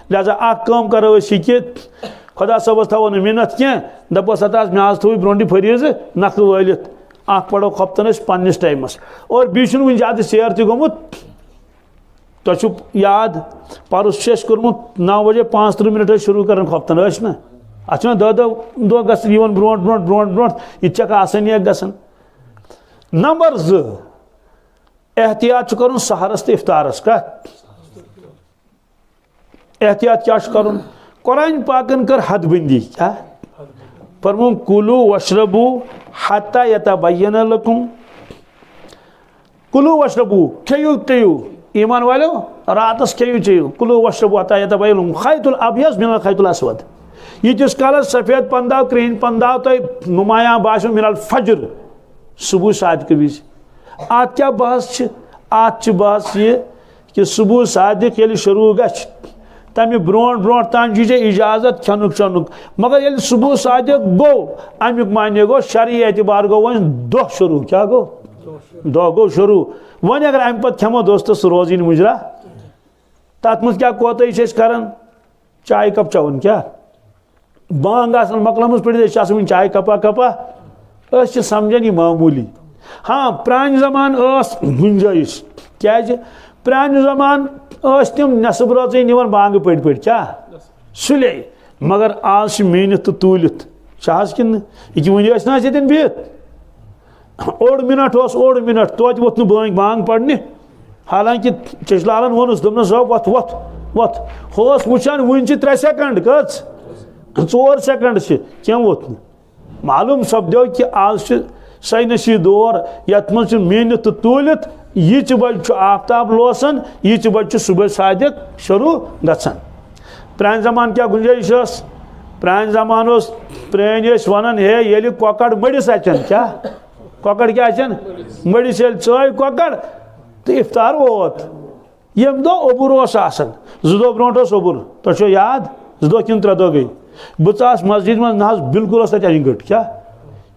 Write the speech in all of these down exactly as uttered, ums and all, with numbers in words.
لہذا اکھ کٲم کرو أسۍ یہِ کہِ خۄدا صٲبس تھاوو نہٕ مِنت کینٛہہ، دپوس ہتا مےٚ حظ تھووُے برونٛٹھٕے فریٖضہٕ نکھٕ وٲلِتھ، اکھ پرو خۄفتن أسۍ پننِس ٹایمس۔ اور بیٚیہِ چھُنہٕ وُنہِ زیادٕ ژیر تہِ گوٚمُت۔ تۄہہِ چھُو یاد، پرُس چھُ اَسہِ کوٚرمُت نو بجے پانٛژترٕٛہ منٹ ٲسۍ شروع کران خۄفتن، ٲسۍ نہ؟ اتھ چھِ وۄنۍ دہ دہ دۄہ گژھان یِوان برونٛٹھ برونٛٹھ برونٛٹھ برونٛٹھ، یہِ تہِ چھکھ آسٲنی اکھ گژھان۔ نمبر زٕ، احتیاط چھُ کرُن سحرس تہٕ افطارس۔ کتھ؟ احتیاط کیٛاہ چھُ کرُن؟ قرآن پاکن کٔر حد بندی۔ کیٛاہ؟ فرمووُن، "کُلوٗ وَشرَبوٗ حَتّیٰ یَتَبَیَّنَ لَکُم۔" کُلوٗ وَشرَبوٗ، کھیٚیِو چیٚیِو۔ ایمان والٮ۪و، راتس کھیٚیِو چیٚیِو۔ "کُلوٗ وَشرَبوٗ حَتّیٰ یَتَبَیَنَ لَکُمُل خَیطُل اَبْیَضُ مِنَل خَیطِل اَسْوَد۔" ییٖتِس کالس سفید پنداو، کرٛہِنۍ پنداو تۄہہِ نُمایاں باسیو مِنَل فجر، صبح صادقہٕ وِزِ۔ اتھ کیٛاہ بحث چھِ؟ اتھ چھِ بحث یہِ کہِ صبح صادق ییٚلہِ شروع گژھِ، تمہِ برونٛٹھ برونٛٹھ تام چھُے ژےٚ اجازت کھٮ۪نُک چٮ۪نُک۔ مگر ییٚلہِ صبح صادق گوٚو، امیُک معنی گوٚو، شرعی اعتبار گوٚو وۄنۍ دۄہ شروع۔ کیٛاہ گوٚو؟ دۄہ گوٚو شروع۔ وۄنۍ اگر امہِ پتہٕ کھٮ۪مو دوستس، سُہ روزی نہٕ مُجرا۔ تتھ منٛز کیٛاہ کوتاہی چھِ أسۍ کران؟ چایہِ کپ چٮ۪وان۔ کیٛاہ؟ بانگ آسان مۄکلٲمٕژ پٔرِتھ، أسۍ چھِ آسان وٕنہِ چایہِ کپا کپا۔ أسۍ چھِ سمجھان یہِ معموٗلی۔ ہاں، پرانہِ زمانہٕ ٲس گُنجٲیِش۔ کیٛازِ؟ پرانہِ زمانہٕ ٲسۍ تِم نٮ۪صٕب رٲژٕے نِوان بانگہٕ پٔٹۍ پٔٹۍ۔ کیٛاہ؟ سُلے۔ مگر آز چھِ میٖنِتھ تہٕ توٗلِتھ۔ چھِ حظ کِنہٕ نہٕ؟ یہِ کہِ وٕنہِ ٲسۍ نہٕ أسۍ ییٚتٮ۪ن بِہِتھ۔ اوٚڑ مِنٹ اوس، اوٚڑ مِنٹ، توتہِ ووٚتھ نہٕ بٲنۍ بانگ پرنہِ۔ حالانکہ چچ لالن ووٚنُس، دوٚپنس، "ہو، وۄتھ، وۄتھ، وۄتھ۔" ہُہ اوس وٕچھان، وٕنہِ چھِ ترٛےٚ سیکنڈ، کٔژ؟ ژور سیکنڈ چھِ، کینٛہہ ووٚتھ نہٕ۔ معلوم سپدیو کہ آز چھُ ساینسی دور، یتھ منٛز چھُ میٖنِتھ تہٕ توٗلِتھ، ییٖژِ بجہِ چھُ آفتاب لوسان، ییٖژِ بجہِ چھُ صبح صادق شروع گژھان۔ پرانہِ زمانہٕ کیٛاہ گُنجٲیِش ٲس؟ پرانہِ زمانہٕ اوس، پرٲنۍ ٲسۍ ونان، ہے، ییٚلہِ کۄکر مٔڑِس اژن، کیٛاہ؟ کۄکر کیٛاہ اژن؟ مٔڑِس۔ ییٚلہِ ژٲے کۄکر تہٕ افطار ووت۔ ییٚمہِ دۄہ اوٚبُر اوس آسان، زٕ دۄہ برونٛٹھ اوس اوٚبُر، تۄہہِ چھو یاد؟ زٕ دۄہ کِنہٕ ترٛےٚ دۄہ گٔے؟ بہٕ ژاس مسجد منٛز، نہ حظ، بالکل اوس تَتہِ اَنہِ گٔٹ۔ کیٛاہ؟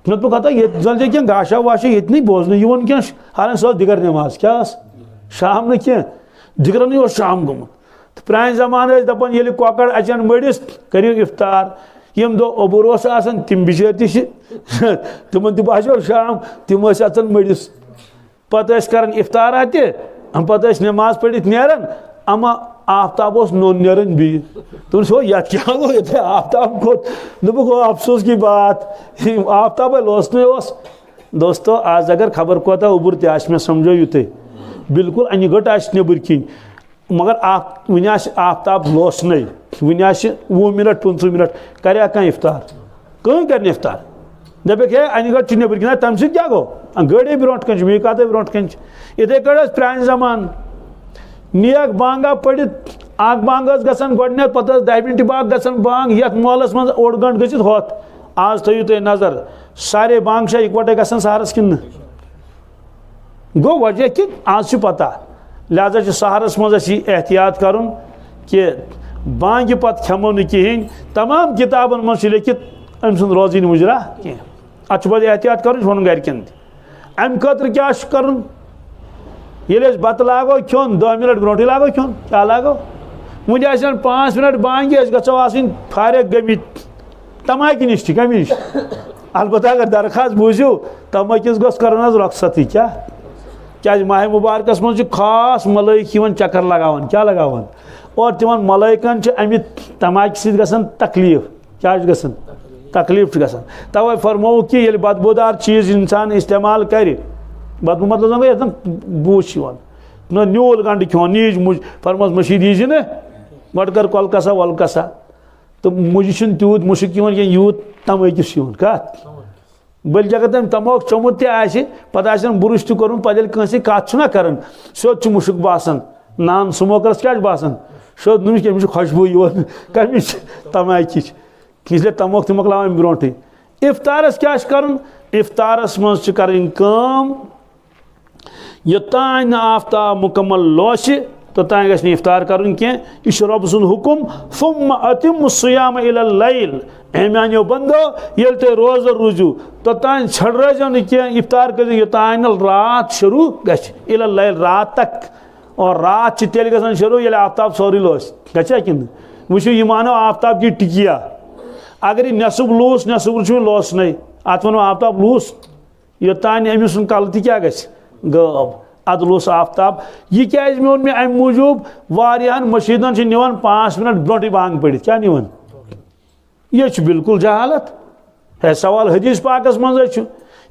مےٚ دوٚپ، ہتا، ییٚتہِ زَن چھِ کینٛہہ گاشا واشا ییٚتہِ نٕے بوزنہٕ یِوان کینٛہہ۔ حالانکہ سۄ ٲس دِگر نٮ۪ماز۔ کیٛاہ ٲس؟ شام نہٕ کینٛہہ، دِگرَنٕے اوس شام گوٚمُت۔ تہٕ پرٛانہِ زمانہٕ ٲسۍ دَپان، ییٚلہِ کۄکَر اَژَن مٔڑِس، کٔرِو افطار۔ ییٚمہِ دۄہ اوٚبُر اوس آسان، تِم بِچٲرۍ تہِ چھِ، تِمَن تہِ باسیو شام، تِم ٲسۍ اَژان مٔڑِس۔ پتہٕ ٲسۍ کران افطار اتہِ، پتہٕ ٲسۍ نماز پٔرِتھ نیران، اما آفتاب اوس نوٚن نیران بیٚیہِ۔ دوٚپُس، "ہو، یتھ کیٛاہ گوٚو؟ یتھ ہے آفتاب کھوٚت۔" دوٚپُکھ، "ہو، افسوس کی بات، آفتابے لوسنٕے اوس۔" دوستو، آز اگر خبر کوتاہ اوٚبُر تہِ آسہِ، مےٚ سمجھو یُتُے، بالکل انہِ گٔٹ آسہِ نیٚبٕرۍ کِنۍ، مگر آف-، وُنہِ آسہِ آفتاب لوسنٕے، وُنہِ آسہِ وُہ منٹ، پٕنٛژٕہ منٹ، کریا کانٛہہ افطار؟ کٕہٕنۍ کرِ نہٕ افطار۔ دپکھ، ہے، انہِ گٔٹ چھِ نیٚبٕرۍ کِنۍ، تمہِ سۭتۍ کیٛاہ گوٚو؟ گٔڑے برونٛٹھ کنہِ چھِ، میٖقاتٕے برونٛٹھ کنہِ چھِ۔ یِتھے کٲٹھۍ ٲسۍ پرٛانہِ زمانہٕ نیک بانگا پٔرِتھ، اکھ بانگ ٲس گژھان گۄڈٕنیتھ، پتہٕ ٲس دَہہِ مِنٹہِ بعد گژھان بانگ، یتھ محلس منٛز اوٚڑ گٲنٛٹہٕ گٔژھِتھ ہۄتھ۔ آز تھٲیِو تُہۍ نظر، سارے بانگ چھا اکوٹے گژھان سحرس کِنہٕ نہٕ؟ گوٚو وجہ کہِ آز چھِ پتہ، لہذا چھُ سحرس منٛز اَسہِ یہِ احتیاط کرُن کہِ بانگہِ پتہٕ کھٮ۪مو نہٕ کِہیٖنۍ۔ تمام کِتابن منٛز چھُ لیکھِتھ أمۍ سُنٛد روزٕے نہٕ مُجرا کینٛہہ۔ اتھ چھُ پتہٕ احتیاط کرُن، یہِ چھُ ونُن گرِکٮ۪ن تہِ۔ امہِ خٲطرٕ کیٛاہ چھُ کرُن؟ ییٚلہِ أسۍ بتہٕ لاگو کھیوٚن، دہ منٹ برونٛٹھٕے لاگو کھیوٚن۔ کیٛاہ لاگو؟ وُنہِ آسن پانٛژھ منٹ بانگہِ، أسۍ گژھو آسٕنۍ فارغ گٔمٕتۍ تماکہِ نِش تہِ، کمہِ نِش؟ البتہ اگر درخواست بوٗزِو، تماکِس گوٚژھ کرُن حظ رۄخصتٕے۔ کیٛاہ؟ کیٛازِ ماہِ مُبارکس منٛز چھِ خاص ملٲیِک یِوان چکر لگاوان۔ کیٛاہ لگاوان؟ اور تِمن ملٲیکن چھِ امہِ تماکہِ سۭتۍ گژھان تکلیف۔ کیٛاہ چھُ گژھان؟ تکلیف چھُ گژھان۔ توے فرمووُکھ کہِ ییٚلہِ بدبوٗدار چیٖز انسان استعمال کرِ، بدبوٗ مطلب زن گوٚو یتھ زن بوٗ چھُ یِوان، نہ نیوٗل گنڈٕ کھیوٚن، نیٖج مُج، فرموس مٔشیٖد یی زِ نہٕ، گۄڈٕ کر کۄلہٕ کسا وۄلہٕ کسا۔ تہٕ مُجہِ چھُنہٕ تیوٗت مُشُک یِوان کینٛہہ، یوٗت تمٲکِس چھُ یِوان۔ کتھ؟ بٔلکہِ اگر تٔمۍ تموک چوٚمُت تہِ آسہِ، پتہٕ آسن بُرُش تہِ کوٚرمُت، پتہٕ ییٚلہِ کٲنٛسہِ کتھ چھُنہ کران، سیوٚد چھُ مُشُک باسان۔ نان سموکرس کیٛاہ چھُ باسان؟ سیوٚد نُنہٕ، أمِس چھُ خوشبوٗ یِوان۔ کمِچ؟ تماکِچ۔ اس لیے تموک تہِ مۄکلاوان برونٛٹھٕے۔ افطارس کیٛاہ چھُ کرُن؟ افطارس منٛز چھِ کرٕنۍ کٲم، یوٚتام نہٕ آفتاب مُکمل لوسہِ، توٚتام گژھِ نہٕ افطار کرُن کینٛہہ۔ یہِ چھُ رۄب سُنٛد حُکم، "ثم اتم الصیام الی اللیل۔" اے میانیو بندو، ییٚلہِ تُہۍ روزدر روٗزِو، توٚتام ژھٮ۪ڈرٲوزیو نہٕ کینٛہہ، افطار کٔرِو یوٚتام نہٕ راتھ شروع گژھِ، الی اللیل، رات تک۔ اور راتھ چھِ تیٚلہِ گژھان شروع، ییٚلہِ آفتاب سورُے لوسہِ۔ گژھِ ہا کِنہٕ؟ وٕچھِو، یہِ مانو آفتاب کی ٹِکیا۔ اگر یہِ نٮ۪صٕف لوٗس، نٮ۪صٕف چھُ وۄنۍ لوسنَے، اَتھ وَنو آفتاب لوٗس۔ یوٚتانۍ أمۍ سُنٛد کَلہٕ تہِ کیٛاہ گژھِ؟ غٲب۔ اَدٕ لوٚس آفتاب۔ یہِ کیٛازِ میوٗن مےٚ؟ اَمہِ موٗجوٗب، واریاہَن مٔشیٖدَن چھِ نِوان پانٛژھ مِنٹ برونٛٹھٕے بانٛگ پٔرِتھ۔ کیٛاہ نِوان؟ یہِ چھُ بالکل جہالت۔ ہے، سوال حدیث پاکس منٛز ہے چھُ،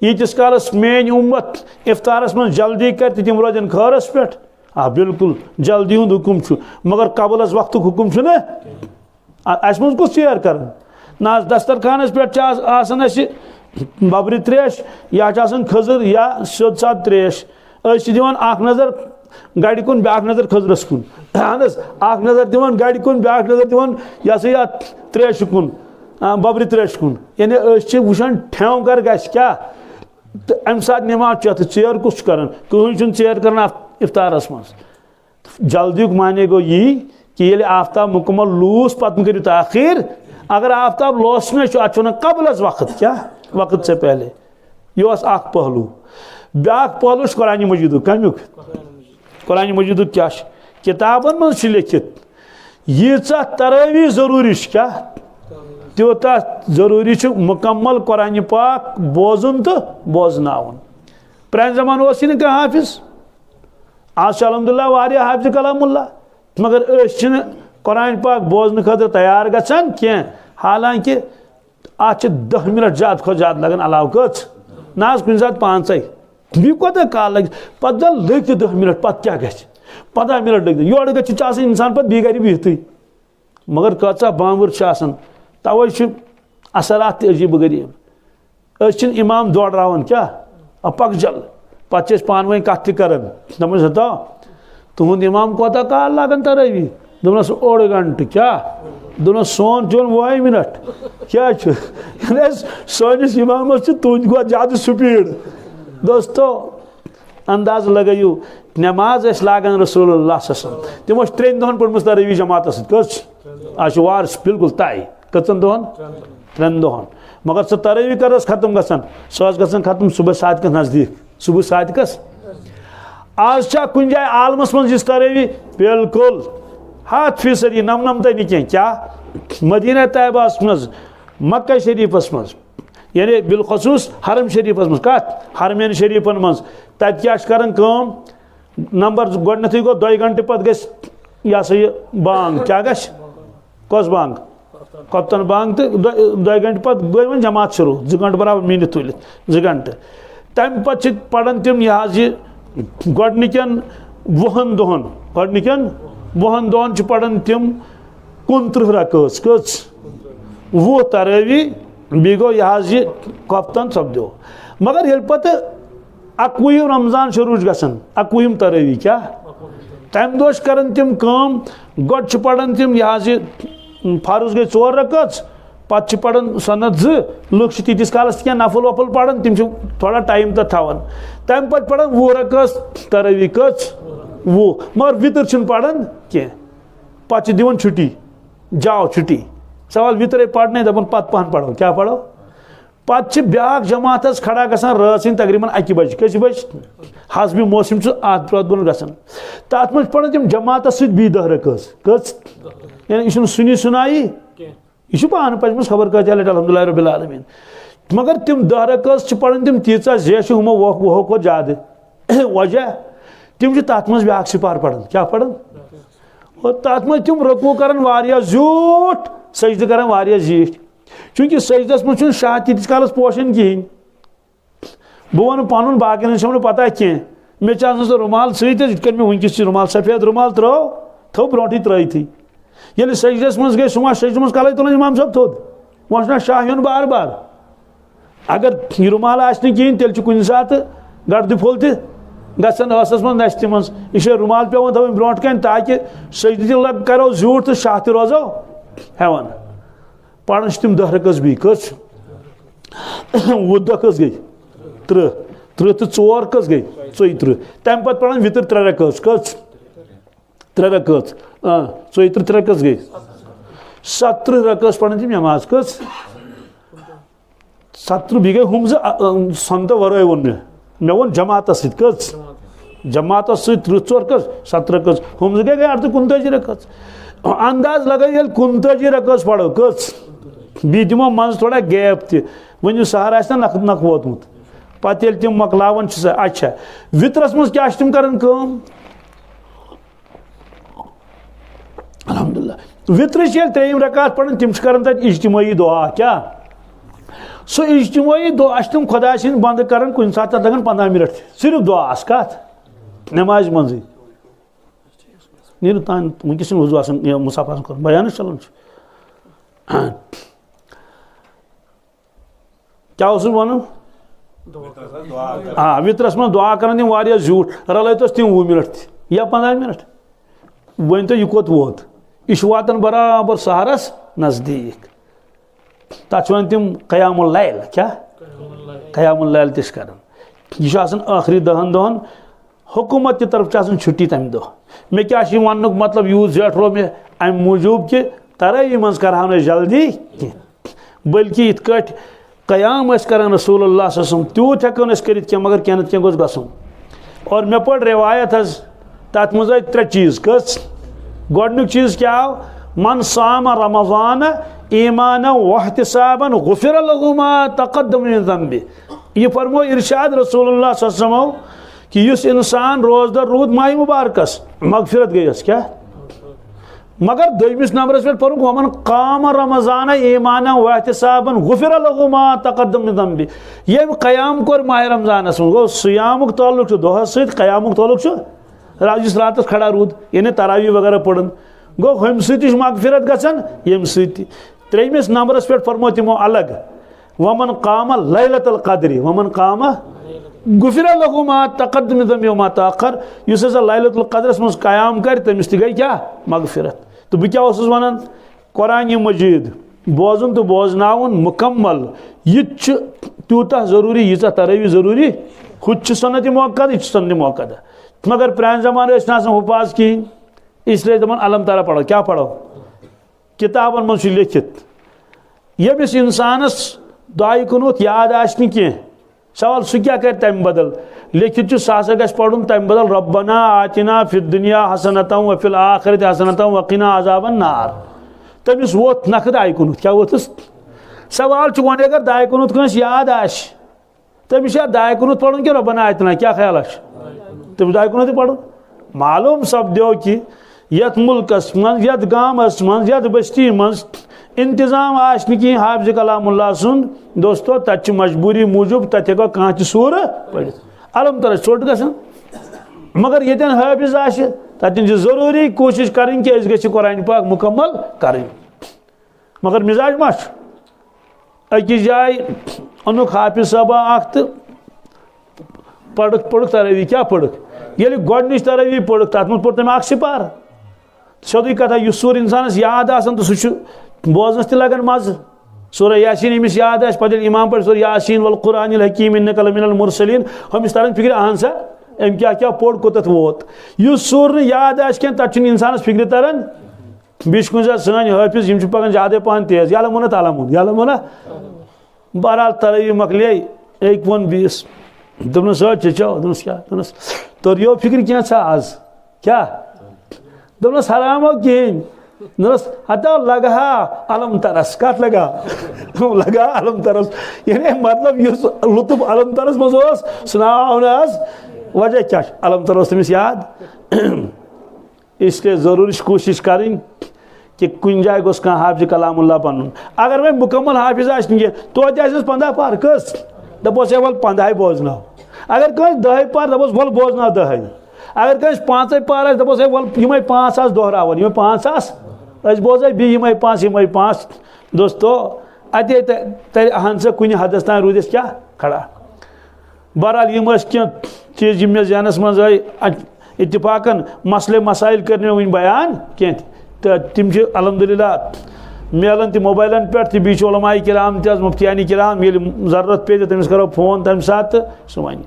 ییٖتِس کالس میٲنۍ اُمت افطارس منٛز جلدی کرِ تہٕ تِم روزن خٲرس پٮ۪ٹھ۔ آ، بالکل، جلدی ہُنٛد حُکم چھُ، مگر قبل از وقتُک حُکم چھُنہٕ۔ آ، اَسہِ منٛز کُس ژیر کران؟ نہ حظ، دسترخانس پٮ۪ٹھ چھِ آس-، آسان اَسہِ ببرِ تریش، یا چھِ آسان کھٔزٕر، یا سیوٚد سادٕ تریش۔ أسۍ چھِ دِوان اکھ نظر گرِ کُن، بیاکھ نظر کھٔزرس کُن۔ اہن حظ، اکھ نظر دِوان گرِ کُن، بیاکھ نظر دِوان، یہِ ہسا یہِ، اتھ تریشہِ کُن، آ، ببرِ تریشہِ کُن۔ یعنی أسۍ چھِ وٕچھان ٹھیو کر گژھِ کیٛاہ، تہٕ امہِ ساتہٕ نماز چٮ۪تھ ژیر کُس چھُ کران؟ کٕہٕنۍ چھُنہٕ ژیر کران اف-، افطارس منٛز۔ جلدیُک معنی گوٚو یی کہِ ییٚلہِ آفتاب مُکمل لوٗس، پتہٕ مہٕ کٔرِو تاخیر۔ اگر آفتاب لوسنَے چھُ، اتھ چھُ ونان قبل از وقت، کیٛاہ؟ وقت سے پہلے۔ یہِ اوس اکھ پہلو۔ بیٛاکھ پہلو چھُ قرآنِ مجیٖدُک۔ کمیُک؟ قرآنِ مجیٖدُک کیٛاہ چھُ؟ کِتابن منٛز چھُ لیٚکھِتھ، ییٖژاہ ترٲوی ضروٗری چھِ، کیٛاہ؟ تیوٗتاہ ضروٗری چھُ مُکمل قرآنِ پاک بوزُن تہٕ بوزناوُن۔ پرٛانہِ زمانہٕ اوس یہِ نہٕ کانٛہہ حافظ۔ آز چھِ الحمدللہ واریاہ حافظ کلام اللہ، مگر أسۍ چھِنہٕ قرآن پاک بوزنہٕ خٲطرٕ تیار گژھان کینٛہہ، حالانکہ اتھ چھِ دَہ منٹ زیادٕ کھۄتہٕ زیادٕ لگان، علاوٕ کٔژ؟ نہ حظ، کُنہِ ساتہٕ پانٛژے۔ بیٚیہِ کوتاہ کال لگہِ؟ پتہٕ زن لٔگۍ تہِ دَہ منٹ، پتہٕ کیٛاہ گژھِ؟ پنٛداہ منٹ لٔگۍ، یورٕ گژھِ چھِ آسان انسان پتہٕ بیٚیہِ گرِ بِہتھٕے۔ مگر کۭژاہ بامبر چھِ آسان، توے چھِ اثرات تہِ عجیب و غریب۔ أسۍ چھِنہٕ امام دورٕراوان، کیٛاہ؟ آ، پکھ جل۔ پتہٕ چھِ أسۍ پانہٕ ؤنۍ کتھ تہِ کران۔ دپان چھِ، ہتا، تُہُنٛد امام کوتاہ کال لاگان ترٲوی؟ دوٚپنس، اوٚڑ گنٹہٕ۔ کیٛاہ؟ دوٚپنس، سون چون وُہے منٹ۔ کیٛاہ چھُ؟ یعنی اَسہِ، سٲنِس امامس چھِ تُہنٛدِ کھۄتہٕ زیادٕ سپیٖڈ۔ دوستو، انداز لگٲیِو، نماز ٲسۍ لاگان رسول اللہ صلی اللہ علیہ وسلم۔ تِمو چھِ ترٛٮ۪ن دۄہن پٔرمٕژ ترٲوی جماعتس سۭتۍ۔ کٔژ؟ آز چھُ وار بالکل طے۔ کٔژن دۄہن؟ ترٛٮ۪ن دۄہن۔ مگر سُہ ترٲوی کر ٲس ختم گژھان؟ سۄ ٲس گژھان ختم صبح صادقس نزدیٖک۔ صبح صادقس۔ آز چھا کُنہِ جایہِ عالمس منٛز یِژھ ترٲوی؟ بالکل۔ ہتھ فیصد، یہِ نمنمتٕے نہٕ کینٛہہ۔ کیٛاہ؟ مدینہ طیبہس منٛز، مکہ شریفس منٛز، یعنی بالخصوص حرم شریفس منٛز۔ کتھ؟ حرمین شریفن منٛز۔ تتہِ کیٛاہ چھِ کران کٲم؟ نمبر زٕ، گۄڈٕنیتھٕے گوٚو دۄیہِ گنٹہٕ پتہٕ گژھِ، یہِ ہسا یہِ، بانگ۔ کیٛاہ گژھِ؟ کۄس بانگ؟ خۄفتن بانگ۔ تہٕ دۄ-، دۄیہِ گنٹہٕ پتہٕ گٔے وۄنۍ جماعت شروع، زٕ گنٹہٕ برابر مینِتھ تُلِتھ، زٕ گنٹہٕ۔ تمہِ پتہٕ چھِ پران تِم، یہِ حظ یہِ، گۄڈٕنِکٮ۪ن وُہن دۄہن، گۄڈٕنِکٮ۪ن وُہن دۄہن چھِ پران تِم کُنترٕہ رکٲژ۔ کٔژ؟ وُہ ترٲوی۔ بیٚیہِ گوٚو یہِ حظ یہِ خۄفتن سپدیو۔ مگر ییٚلہِ پتہٕ اکوُہِم رمضان شروع چھُ گژھان، اکوُہِم ترٲوی کیٛاہ؟ تمہِ دۄہ چھِ کران تِم کٲم، گۄڈٕ چھِ پران تِم، یہِ حظ یہِ، فرض گٔے ژور رکٲژ، پتہٕ چھِ پران سنت زٕ۔ لُکھ چھِ تیٖتِس کالس تہِ کینٛہہ نفل وفل پران، تِم چھِ تھوڑا ٹایم تتھ تھاوان۔ تمہِ پتہٕ پران وُہ رکٲژ ترٲوی۔ کٔژ؟ وُہ۔ مگر وِتر چھِنہٕ پران کینٛہہ۔ پتہٕ چھِ دِوان چھُٹی، جاو چھُٹی۔ سوال وِترے پرنَے، دپان پتہٕ پہن پرو۔ کیٛاہ پرو؟ پتہٕ چھِ بیٛاکھ جماعت حظ کھڑا گژھان رٲژ ہٕنٛدِ تقریباً اَکہِ بجہِ۔ کٔژِ بجہِ؟ حسبِ موسم چھُ اَتھ برٛونٛٹھ برٛونٛٹھ گژھان۔ تَتھ منٛز چھِ پران تِم جماعتس سۭتۍ بیٚیہِ دَہ رکٲژ۔ کٔژ؟ یعنی یہِ چھُنہٕ سُنی سُنایی۔ یہِ چھُ پانہٕ پجمٕژ خبر کۭتیٛاہ لٹہِ، الحمدللہ رب العالمین۔ مگر تِم دَہ رکٲژ چھِ پران تِم تیٖژاہ زیچھِ ہُمو وُہ-، وُہو کھۄتہٕ زیادٕ۔ وجہ؟ تِم چھِ تَتھ منٛز بیٛاکھ سِپار پران۔ کیٛاہ پران؟ اور تَتھ منٛز تِم رکوع کران واریاہ زیوٗٹھ، سجدٕ کران واریاہ زیٖٹھۍ۔ چوٗنٛکہِ سجدس منٛز چھُنہٕ شاہ تیٖتِس کالس پوشان کِہیٖنۍ۔ بہٕ وَنہٕ پَنُن، باقین ہٕنٛز چھَم نہٕ پَتہ کینٛہہ۔ مےٚ چھُ آسان سُہ رُمال سۭتۍ حظ، یِتھ کٔنۍ مےٚ وٕنکیٚس یہِ رُمال، سفید رُمال ترٛٲو، تھٲو برونٛٹھٕے ترٲیتھٕے۔ ییٚلہِ سجدس منٛز گٔے، سُہ ما سجدس منٛز کَلَے تُلان اِمام صٲب تھوٚد؟ وۄنۍ چھُنہ شاہ ہیوٚن بار بار؟ اگر یہِ رُمال آسہِ نہٕ کِہیٖنۍ، تیٚلہِ چھُ کُنہِ ساتہٕ گردِ پھوٚل تہِ گژھان ٲسَس منٛز، نَستہِ منٛز۔ یہِ چھُ رُمال پٮ۪وان تھاوٕنۍ برونٛٹھ کَنہِ، تاکہِ سجدٕ تہِ لگ-، کَرو زیوٗٹھ تہٕ شاہ تہِ روزو ہٮ۪وان۔ پران چھِ تِم دَہ رکٲژ بیٚیہِ۔ کٔژ؟ وُہ دَہ کٔژ گٔے؟ تٕرٛہ۔ تٕرٛہ تہٕ ژور کٔژ گٔے؟ ژۄیہِ تٕرٛہ۔ تَمہِ پتہٕ پران وِتٕر ترٛےٚ رکٲژ۔ کٔژ؟ ترٛےٚ رکٲژ۔ آ، ژۄیہِ تٕرٛہ، ترٛےٚ کٔژ گٔے؟ ستہٕ تٕرٛہ رکٲژ پران تِم نماز۔ کٔژ؟ ستہٕ تٕرٛہ۔ بیٚیہِ گٔے ہُم زٕ، آ، آ، سنتہٕ ورٲے ووٚن مےٚ۔ مےٚ ووٚن جماعتس سۭتۍ۔ کٔژ؟ جماعتس سۭتۍ تٕرٛہ ژور کٔژ؟ ستہٕ رکٲژ۔ ہُم زٕ گٔے، گٔے اَرٕتٕرٛہ کُنتٲجی رکٲژ۔ انداز لگٲیِو، ییٚلہِ کُنتٲجی رکٲژ پرو، کٔژ؟ بیٚیہِ دِمو منٛزٕ تھوڑا gap تہِ۔ وۄنۍ یُس سحر آسہِ نا نکھ نکھ ووتمُت، پتہٕ ییٚلہِ تِم مۄکلاوان چھِ سۄ، اچھا، وِترس منٛز کیٛاہ چھِ تِم کران کٲم؟ الحمدللہ۔ وِترٕچ ییٚلہِ ترٛیٚیِم رکعت پران، تِم چھِ کران تتہِ اجتمٲعی دعا۔ کیٛاہ؟ سُہ اجتمٲعی دعا چھِ تِم خۄداے سٕنٛدۍ بندٕ کران، کُنہِ ساتہٕ تتھ لگان پنٛداہ منٹ تہِ، صرف دعاہس۔ کتھ؟ نمازِ منٛزٕے۔ نیٖرِو تام، وٕنکیٚس چھُنہٕ وضوٗ آسان، یہِ مُصحف آسان کوٚرمُت، بیانٕے چھُ چلان چھُ۔ کیٛاہ اوسُس وَنُن؟ آ، وِترَس منٛز دُعا کَران تِم واریاہ زیوٗٹھ، رَلٲیتوس تِم وُہ مِنَٹ تہِ یا پنٛداہ مِنَٹ۔ ؤنۍ تو، یہِ کوٚت ووت؟ یہِ چھُ واتان برابر سحرَس نزدیٖک۔ تَتھ چھِ وَنان تِم قیام اللیل۔ کیٛاہ؟ قیام اللیل تہِ چھِ کَران۔ یہِ چھُ آسان ٲخری دَہَن دۄہَن۔ حکوٗمت کہِ طرفہٕ چھِ آسان چھُٹی تَمہِ دۄہ۔ مےٚ کیٛاہ چھُ یہِ وَننُک مطلب؟ یوٗت زیٹھرو مےٚ اَمہِ موٗجوٗب کہِ تَرٲوی منٛز کَرٕہاو نہٕ أسۍ جلدی کینٛہہ، بلکہِ یِتھ کٲٹھۍ قیام ٲسۍ کَران رسول اللہ صلی اللہ علیہ وسلم، تیوٗت ہٮ۪کو نہٕ أسۍ کٔرِتھ کینٛہہ، مگر کینٛہہ نَتہٕ کینٛہہ گوٚژھ گژھُن۔ اور مےٚ پٔر روایت حظ، تَتھ منٛز آے ترٛےٚ چیٖز۔ کٔژ؟ گۄڈٕنیُک چیٖز کیٛاہ آو؟ من صام رمضان ایمانا واحتسابا غفر له ما تقدم من ذنبه۔ یہِ فرموو ارشاد رسول اللہ صلی اللہ علیہ وسلمو کہ یُس انسان روزدر روٗد ماہِ مبارکس، مغفرت گٔیس۔ کیٛاہ؟ مگر دوٚیمِس نمبرس پٮ۪ٹھ پوٚرُکھ، ومن قام رمضان ایمانا واحتسابا غفر له ما تقدم من ذنبه۔ ییٚمۍ قیام کوٚر ماہِ رمضانس منٛز، گوٚو صیامُک تعلق چھُ دۄہس سۭتۍ، قیامُک تعلق چھُ را-، یُس راتس کھڑا روٗد، یعنی تراویح وغیرہ پٔرٕن، گوٚو ہُمہِ سۭتۍ تہِ چھُ مغفرت گژھان، ییٚمہِ سۭتۍ تہِ۔ ترٛیٚیمِس نمبرس پٮ۪ٹھ فرموو تِمو الگ، ومن قام لیلۃ القدر، ومن قام غفر له ما تقدم من ذنبه وما تاخر۔ یُس ہسا لیلۃ القدرس منٛز قیام کرِ، تٔمِس تہِ گٔے کیٛاہ؟ مغفرت۔ تہٕ بہٕ کیٛاہ اوسُس ونان؟ قرآن مجید بوزُن تہٕ بوزناوُن مکمل، یہِ تہِ چھُ تیوٗتاہ ضروٗری، ییٖژاہ تراویح ضروٗری۔ ہُہ تہِ چھُ سنت مؤکد، یہِ چھُ سنت مؤکد۔ مگر پرانہِ زمانہٕ ٲسۍ نہٕ آسان حفاظ کِہیٖنۍ، اس لیے دپان الم ترا پرو۔ کیٛاہ پرو؟ کتابن منٛز چھُ لیکھِتھ۔ ییٚمِس انسانس دعایہِ قنوت یاد آسہِ نہٕ کینٛہہ، سوال، سُہ کیٛاہ کرِ تمہِ بدل؟ لیکھِتھ چھُ، سُہ ہسا گژھِ پرُن تمہِ بدل، ربنا آتنا فی الدنیا حسنة وفی الآخرة حسنة وقنا عذاب النار۔ تٔمِس ووت نکھٕ دعایہِ قنوت۔ کیٛاہ ووتُس؟ سوال چھُ، وۄنۍ اگر دعایہِ قنوت کٲنٛسہِ یاد آسہِ، تٔمِس چھا دعایہِ قنوت پرُن کِنہٕ ربنا آتنا؟ کیٛاہ خیالا چھُ؟ تٔمِس دعایہِ قنوت تہِ پرُن۔ معلوم سپدیو کہِ یتھ ملکس منٛز، یتھ گامس منٛز، یتھ بستی منٛز انتظام آسہِ نہٕ کِہیٖنۍ حافظ کلام اللہ سُنٛد، دوستو، تتہِ چھِ مجبوٗری موٗجوٗب، تتہِ ہٮ۪کو کانٛہہ تہِ سورٕ پٔرِتھ۔ الم ترا چھِ ژوٚٹ گژھان۔ مگر ییٚتٮ۪ن حافظ آسہِ، تتٮ۪ن چھِ ضروٗری کوٗشش کرٕنۍ کہِ أسۍ گژھِ قرآن پاک مکمل کرٕنۍ۔ مگر مزاج ما چھُ؟ أکِس جایہِ اوٚنُکھ حافظ صٲبہ اکھ تہٕ پٔرٕکھ، پٔرٕکھ تراویح۔ کیٛاہ پٔرٕکھ؟ ییٚلہِ گۄڈٕنِچ تراویح پٔرٕکھ، تتھ منٛز پوٚر تٔمۍ اکھ سپارٕ۔ سیوٚدُے کتھا، یُس سورٕ انسانس یاد آسان تہٕ سُہ چھُ بوزنس تہِ لگان مزٕ۔ سورہ یاسین ییٚمِس یاد آسہِ، پتہٕ ییٚلہِ امام پرِ سورہ یاسین والقرآن الحکیم انک لمن المرسلین، ہُمِس تران فکرِ، اہن سا، أمۍ کیٛاہ کیٛاہ پوٚر، کوٚتتھ ووت۔ یُس سورٕ نہٕ یاد آسہِ کینٛہہ، تتھ چھُنہٕ انسانس فکرِ تران۔ بیٚیہِ چھِ کُنہِ ساتہٕ سٲنۍ حٲفظ، یِم چھِ پکان زیادَے پہن تیز۔ یَلہٕ مونہ تَلہٕ مون، یَلہٕ مونہ۔ بہرحال، ترٲوی مۄکلے، أکۍ ووٚن بیٚیِس، دوٚپنَس، "ہے، چیچو"، دوٚپنَس، "کیٛاہ؟" دوٚپنَس، "توٚریو فِکرِ کینٛژھا آز؟" "کیٛاہ؟" دوٚپنَس، "حرام ہو کِہیٖنۍ۔" دوٚپنَس، "ہتا لگہا الم ترس۔" کَتھ لگا؟ لگا الم ترس۔ یعنی مطلب، یُس لطف الم ترس منٛز اوس، سُہ نہ آو نہٕ آز۔ وجہ کیٛاہ چھُ؟ الم تر اوس تٔمِس یاد۔ اس لیے ضروٗری چھِ کوٗشِش کَرٕنۍ کہِ کُنہِ جایہِ گوٚژھ کانٛہہ حافظ کلام اللہ بَنُن۔ اگر وۄنۍ مُکمل حافظ آسہِ نہٕ کینٛہہ، توتہِ آسٮ۪س پنٛداہ پَر، کٔژ؟ دَپوس، "ہے، وَلہٕ پنٛداہے بوزناو۔" اگر کٲنٛسہِ دَہے پَر، دَپوس، "وَلہٕ بوزناو دَہے۔" اگر کٲنٛسہِ پانٛژَے پَر آسہِ، دَپوس، "ہے، وَلہٕ یِمَے پانٛژھ آسہٕ دۄہراوان، یِمَے پانٛژھ آسہٕ، أسۍ بوزے بیٚیہِ یِمَے پانٛژھ، یِمَے پانٛژھ۔" دوستو، اَتے تَ-، تَلہِ اَہَن سا کُنہِ حدس تام روٗدِس کیٛاہ کھڑا۔ بہرحال، یِم ٲسۍ کینٛہہ چیٖز، یِم مےٚ ذہنَس منٛز آے۔ اَتہِ اتفاقاً مسلے مسائل کٔرۍ نہٕ مےٚ وٕنہِ بیان کینٛہہ، تہٕ تِم چھِ الحمدللہ میلان تہِ موبایلَن پٮ۪ٹھ تہِ، بیٚیہِ چھِ علماء کرام تہِ حظ، مفتیان کرام، ییٚلہِ ضروٗرت پیٚیہِ تہٕ تٔمِس کَرو فون تَمہِ ساتہٕ تہٕ سُہ وَنہِ۔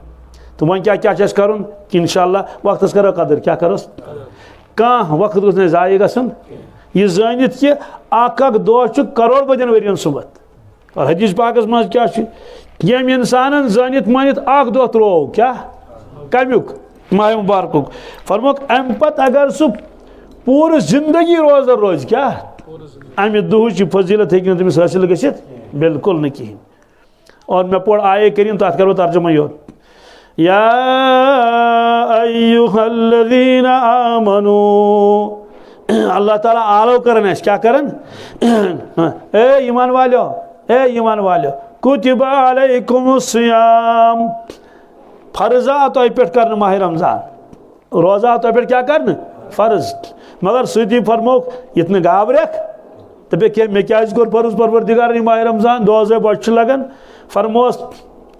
تہٕ وۄنۍ کیٛاہ کیٛاہ چھِ اَسہِ کَرُن، کہِ انشاءاللہ وقتَس کَرو قدٕر، کیٛاہ کَروس؟ کانٛہہ وقت گوٚژھ نہٕ ضایع گژھُن۔ یہِ زٲنِتھ کہِ اَکھ اَکھ دۄہ چھُ کَرور بٔدٮ۪ن ؤرِین سُمبَتھ۔ اور حدیث پاکس منٛز کیٛاہ چھُ؟ ییٚمۍ انسانن زٲنِتھ مٲنِتھ اکھ دۄہ ترٛوو، کیٛاہ؟ کمیُک؟ ماہِ مبارکُک۔ فرمووُکھ، امہِ پتہٕ اگر سُہ پوٗرٕ زندگی روزدر روزِ کیٛاہ؟ اَمہِ دُہٕچ یہِ فضیلت ہیٚکہِ نہٕ تٔمِس حٲصِل گٔژھِتھ؟ بالکل نہٕ کِہیٖنۍ۔ اور مےٚ پوٚر آیے کریم، تَتھ کَرٕ بہٕ ترجمہ یوت۔ یا ایہا الذین آمنو، اللہ تعالیٰ آلو کرن اَسہِ، کیٛاہ کرن؟ اے ایمان والیو، اے ایمان والیو، کتب علیکم الصیام، فرض آو تۄہہِ پٮ۪ٹھ کرنہٕ ماہِ رمضان۔ روزہ آو تۄہہِ پٮ۪ٹھ کیٛاہ کرنہٕ؟ فرض۔ مگر سۭتی فرمووُکھ، یِتھ نہٕ گابرکھ، تہٕ بیٚیہِ کیٛاہ، مےٚ کیٛازِ کوٚر فرض پروردگارن یہِ ماہِ رمضان؟ دۄہس ہے بۄچھِ چھِ لگان۔ فرمووس،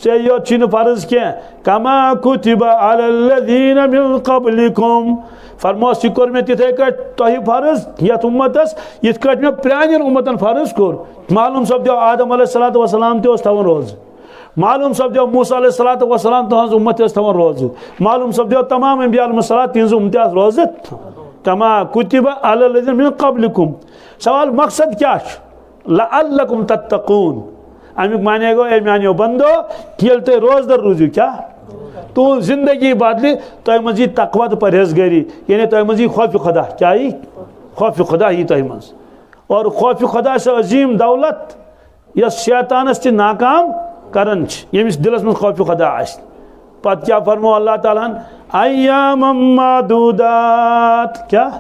ژےٚ یوت چھی نہٕ فرض کینٛہہ، کما کتب علی الذین من قبلکم۔ فرمووس، یہِ کوٚر مےٚ تِتھے کٲٹھۍ تۄہہِ فرض، یتھ امتس، یِتھ کٲٹھۍ مےٚ پرٛانٮ۪ن امتن فرض کوٚر۔ معلوم سپدیو، آدم علیہ الصلوۃ والسلام تہِ اوس تھاوان روزٕ۔ معلوم سپدیو، موسیٰ علیہ الصلوۃ والسلام، تہنٛز امت ٲس تھاوان روزٕ۔ معلوم سپدیو، تمام انبیاء علیہم الصلوۃ، تِہنٛز امت تہِ آسہٕ روزٕ۔ کما کتب علی الذین من قبلکم۔ سوال، مقصد کیٛاہ چھُ؟ لعلکم تتقون۔ اَمیُک معنی گوٚو، اے میانیو بندو، ییٚلہِ تُہۍ روزدر روٗزِو، کیٛاہ؟ تُہنٛز زندگی بدلہِ، تۄہہِ منٛز یی تقوی تہٕ پرہیزگٲری، یعنی تۄہہِ منٛز یی خوف خدا۔ کیٛاہ یی؟ خوف خدا یی تۄہہِ منٛز۔ اور خوف خدا چھِ عظیٖم دولت، یۄس شیطانس تہِ ناکام کران چھِ، ییٚمِس دِلس منٛز خوف خدا آسہِ۔ پتہٕ کیٛاہ فرموو اللہ تعالیٰ ہن؟ ایام معدودات۔ کیٛاہ؟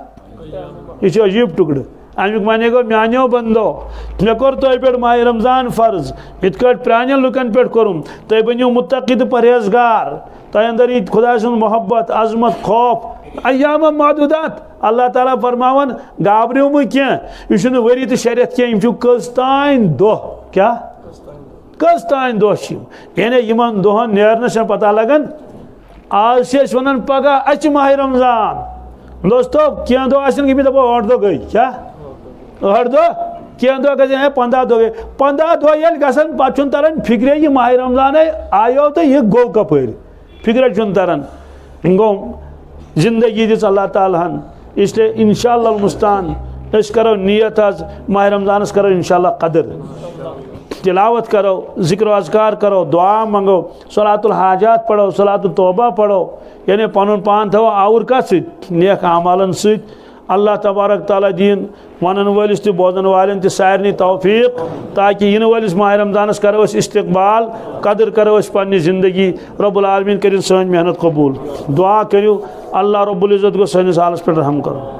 یہِ چھُ عجیٖب ٹُکڑٕ۔ اَمیُک معنی گوٚو، میانیو بندو، مےٚ کوٚر تۄہہِ پٮ۪ٹھ ماہِ رمضان فرض، یِتھ کٲٹھۍ پرٛانٮ۪ن لُکن پٮ۪ٹھ کوٚرُم۔ تُہۍ بٔنِو مُتقی تہٕ پرہیزگار۔ تۄہہِ اندر یی خۄداے سُنٛد محبت، عظمت، خوف۔ ایام معدودات، اللہ تعالیٰ فرماوان، گابرِو مہٕ کینٛہہ، یہِ چھُنہٕ ؤری تہٕ شےٚ رٮ۪تھ کینٛہہ، یِم چھِ کٔژ تانۍ دۄہ۔ کیٛاہ؟ کٔژ تانۍ دۄہ چھِ یِم؟ یعنی یِمن دۄہن نیرنس چھنہٕ پتہ لگان۔ آز چھِ أسۍ ونان پگاہ اَسہِ چھِ ماہِ رمضان۔ دوستو، کینٛہہ دۄہ آسن گٔمٕتۍ، دپو ٲٹھ دۄہ گٔے۔ کیٛاہ؟ ٲٹھ دۄہ؟ کینٛہہ دۄہ گژھن، ہے، پنٛداہ دۄہ گٔے۔ پنٛداہ دۄہ ییٚلہِ گژھن، پتہٕ چھُنہٕ تران فکرے، یہِ ماہِ رمضانے آیو تہٕ یہِ گوٚو کپٲرۍ۔ فکرے چھُنہٕ تران۔ گوٚو، زندگی دِژ اللہ تعالیٰ ہن۔ اس لیے انشاءاللہ المستعان أسۍ کرو نیت، از ماہِ رمضانس کرو انشاءاللہ قدر۔ تلاوت کرو، ذکر و اذکار کرو، دعا منگو، صلاۃ الحاجات پرو، صلاۃ التوبہ پرو، یعنی پنُن پان تھاوو آوُر کتھ سۭتۍ؟ نیک اعمالن سۭتۍ۔ اللہ تبارک تعالیٰ دِیِن ونن وٲلِس تہِ بوزن والٮ۪ن تہِ سارنٕے توفیق، تاکہ یِنہٕ وٲلِس ماہِ رمضانس کرو أسۍ استقبال، قدر کرو أسۍ پننہِ زندگی۔ رب العالمین کٔرِن سٲنۍ محنت قبول۔ دعا کٔرِو، اللہ رب العزت گوٚژھ سٲنِس حالس پٮ۪ٹھ رحم کرُن۔